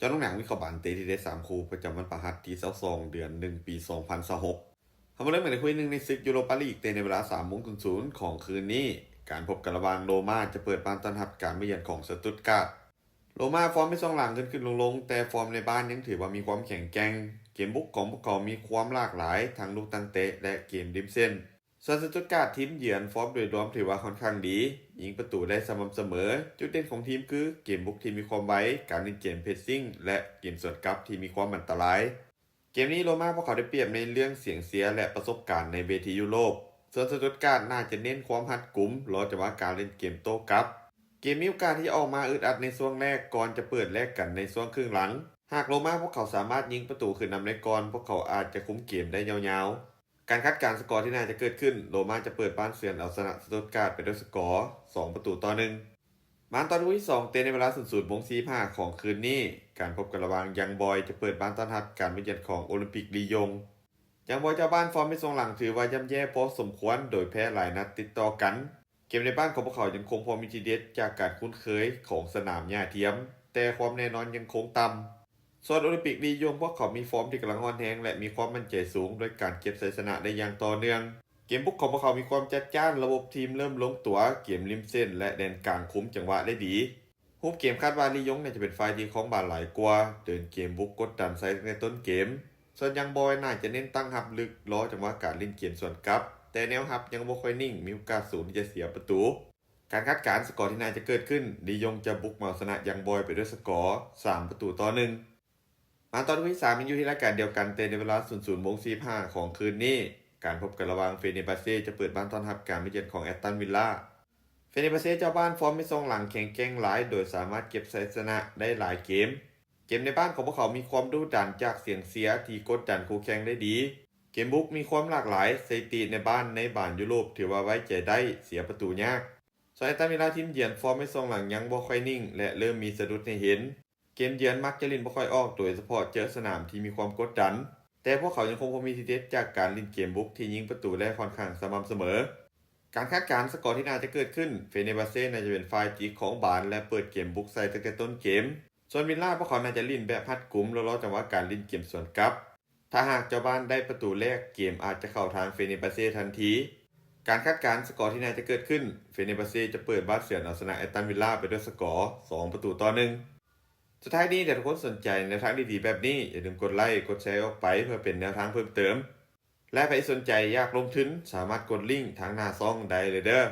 ຈອນລົງໜັງວິເຄາະບານເຕະທີ່ໄດ້ສາມຄູ່ປະຈຳວັນພະຫັດທີຊາວສອງ ເດືອນໜຶ່ງ ປີສອງພັນຊາວຫົກ. ເຮົາມາເລີ່ມກັນໃນຄູ່ໜຶ່ງໃນສຶກຢູໂຣປາລີກ ເຕະໃນເວລາສາມໂມງສູນສູນຂອງຄືນນີ້. ການພົບກັນລະຫວ່າງໂຣມາຈະເປີດບ້ານຕ້ອນຮັບການມາເຢືອນຂອງສະຕຸດກາດ. ໂຣມາຟອມໃນຊ່ວງຫຼັງຂຶ້ນໆລົງໆ ແຕ່ຟອມໃນບ້ານຍັງຖືວ່າມີຄວາມແຂງແກ່ງ. ເກມບຸກຂອງພວກເຂົາມີຄວາມຫຼາກຫຼາຍທັງລູກຕັ້ງເຕະ ແລະ ເກມລິມເສັ້ນ. ສ່ວນສະຕຸດກາດທີມເຢືອນຟອມໂດຍລວມຖືວ່າຄ່ອນຂ້າງດີ, ຍິງປະຕູໄດ້ສະໝ່ຳສະເໝີ. ຈຸດເດັ່ນຂອງທີມຄືເກມບຸກທີ່ມີຄວາມໄວ, ການຫຼິ້ນເກມເພສຊິງ ແລະ ເກມສວນກັບທີ່ມີຄວາມອັນຕະລາຍ. ເກມນີ້ໂຣມາພວກເຂົາໄດ້ປຽບໃນເລື່ອງສຽງເຊຍ ແລະ ປະສົບການໃນເວທີຢູໂຣບ, ສ່ວນສະຕຸດກາດໜ້າຈະເນັ້ນຄວາມຮັດກຸມ, ລໍຈັງຫວະການຫຼິ້ນເກມໂຕ້ກັບ. ເກມມີໂອກາດທີ່ຈະອອກມາອຶດອັດໃນຊ່ວງແລກ ກ່ອນຈະເປີດແລກກັນໃນຊ່ວງເຄິ່ງຫຼັງ. ຫາກໂຣມາພວກເຂົາສາມາດຍິງປະຕູຂຶ້ນນຳໄດ້ກ່ອນ, ພວກເຂົາອາດຈະຄຸມເກມໄດ້ຍາວໆ. ການຄາດການສະກໍທີ່ໜ້າຈະເກີດຂຶ້ນ, ໂຣມາຈະເປີດບ້ານເຊືອນເອົາຊະນະສະຕຸດກາດໄປດ້ວຍສະກໍສອງປະຕູຕໍ່ໜຶ່ງ. ມາຕໍ່ຄູ່ທີສອງ ເຕະໃນເວລາສູນສູນໂມງສີ່ສິບຫ້າຂອງຄືນນີ້. ການພົບກັນລະຫວ່າງຍັງບອຍຈະເປີດບ້ານຕ້ອນຮັບການມາເຢືອນຂອງໂອລິມປິກລີຢົງ. ຍັງບອຍເຈົ້າບ້ານຟອມໃນຊ່ວງຫຼັງຖືວ່າຍ່ຳແຍ່ພໍສົມຄວນ ໂດຍແພ້ຫຼາຍນັດຕິດຕໍ່ກັນ. ເກມໃນບ້ານຂອງພວກເຂົາຍັງຄົງພໍມີທີເດັດຈາກການຄຸ້ນເຄີຍຂອງສະໜາມຫຍ້າທຽມ, ແຕ່ຄວາມແນ່ນອນຍັງຄົງຕ່ຳ. ສ່ວນໂອລິມປິກລີຢົງ ພວກເຂົາມີຟອມທີ່ກຳລັງຮ້ອນແຮງ ແລະ ມີຄວາມໝັ້ນໃຈສູງດ້ວຍການເກັບໄຊຊະນະໄດ້ຢ່າງຕໍ່ເນື່ອງ. ເກມບຸກຂອງພວກເຂົາມີຄວາມຈັດຈ້ານ, ລະບົບທີມເລີ່ມລົງຕົວ, ເກມລິມເສັ້ນ ແລະ ແດນກາງຄຸມຈັງຫວະໄດ້ດີ. ຮູບເກມຄາດວ່າລີຢົງໜ້າຈະເປັນຝ່າຍທີ່ຄອງບານຫຼາຍກວ່າ, ເດີນເກມບຸກກົດດັນໃສ່ຕັ້ງແຕ່ຕົ້ນເກມ. ສ່ວນຍັງບອຍໜ້າຈະເນັ້ນຕັ້ງຮັບເລິກ, ລໍຈັງຫວະການຫຼິ້ນເກມສວນກັບ, ແຕ່ແນວຮັບຍັງບໍ່ຄ່ອຍນິ່ງ, ມີໂອກາດສູງທີ່ຈະເສຍປະຕູ. ການຄາດການສະກໍທີ່ໜ້າຈະເກີດຂຶ້ນ, ລີຢົງຈະບຸກເໝົາຊະນະຍັງບອຍໄປດ້ວຍສະກໍສາມປະຕູຕໍ່ໜຶ່ງ. ມາຕໍ່ຄູ່ທີສາມ ຍັງຢູ່ທີ່ລາຍການດຽວກັນ, ເຕະໃນເວລາສູນສູນໂມງສີ່ສິບຫ້າຂອງຄືນນີ້. ການພົບກັນລະຫວ່າງເຟເນບາເຊຈະເປີດບ້ານຕ້ອນຮັບການມາເຢືອນຂອງແອັດຕັນວິລລາ. ເຟເນບາເຊເຈົ້າບ້ານຟອມໃນຊ່ວງຫຼັງແຂງແກ່ງຫຼາຍ, ໂດຍສາມາດເກັບໄຊຊະນະໄດ້ຫຼາຍເກມ. ເກມໃນບ້ານຂອງພວກເຂົາມີຄວາມດຸດັນຈາກສຽງເຊຍທີ່ກົດດັນຄູ່ແຂ່ງໄດ້ດີ. ເກມບຸກມີຄວາມຫຼາກຫຼາຍ, ສະຖິຕິໃນບ້ານໃນບານຢູໂຣບຖືວ່າໄວ້ໃຈໄດ້, ເສຍປະຕູຍາກ. ສ່ວນແອັດຕັນວິລລາທີມເຢືອນ ຟອມໃນຊ່ວງຫຼັງຍັງບໍ່ຄ່ອຍນິ່ງ ແລະ ເລີ່ມມີສະດຸດໃຫ້ເຫັນ. ເກມເຢືອນມັກຈະຫຼິ້ນບໍ່ຄ່ອຍອອກ, ໂດຍສະເພາະເຈີສະໜາມທີ່ມີຄວາມກົດດັນ, ແຕ່ພວກເຂົາຍັງຄົງບໍ່ມີທີເດັດຈາກການຫຼິ້ນເກມບຸກທີ່ຍິງປະຕູໄດ້ຄ່ອນຂ້າງສະໝ່ຳສະເໝີ. ການຄາດການສະກໍທີ່ໜ້າຈະເກີດຂຶ້ນ, ເຟເນບາເຊໜ້າຈະເປັນຝ່າຍຕີຄອງບານ ແລະ ເປີດເກມບຸກໃສ່ຕັ້ງແຕ່ຕົ້ນເກມ. ສ່ວນວິລລາ ພວກເຂົາໜ້າຈະຫຼິ້ນແບບຮັດກຸມ, ລໍໆຈັງຫວະການຫຼິ້ນເກມສວນກັບ. ຖ້າຫາກເຈົ້າບ້ານໄດ້ປະຕູແລກ, ເກມອາດຈະເຂົ້າທາງເຟເນບາເຊທັນທີ. ການຄາດການສະກໍທີ່ໜ້າຈະເກີດຂຶ້ນ, ເຟເນບາເຊຈະເປີດບ້ານເຊືອນເອົາຊະນະແອັດຕັນວິລລາໄປດ້ວຍສະກໍສອງປະຕູຕໍ່ໜຶ່ງ. ສຸດທ້າຍນີ້, ຖ້າທຸກຄົນສົນໃຈແນວທາງດີໆແບບນີ້, ຢ່າລືມກົດໄລ, ກົດແຊອອກໄປເພື່ອເປັນແນວທາງເພີ່ມເຕີມ. ແລະ ໃຜທີ່ສົນໃຈຢາກລົງທຶນ, ສາມາດກົດລິ້ງທາງໜ້າຊ່ອງໄດ້ເລີຍເດີ້.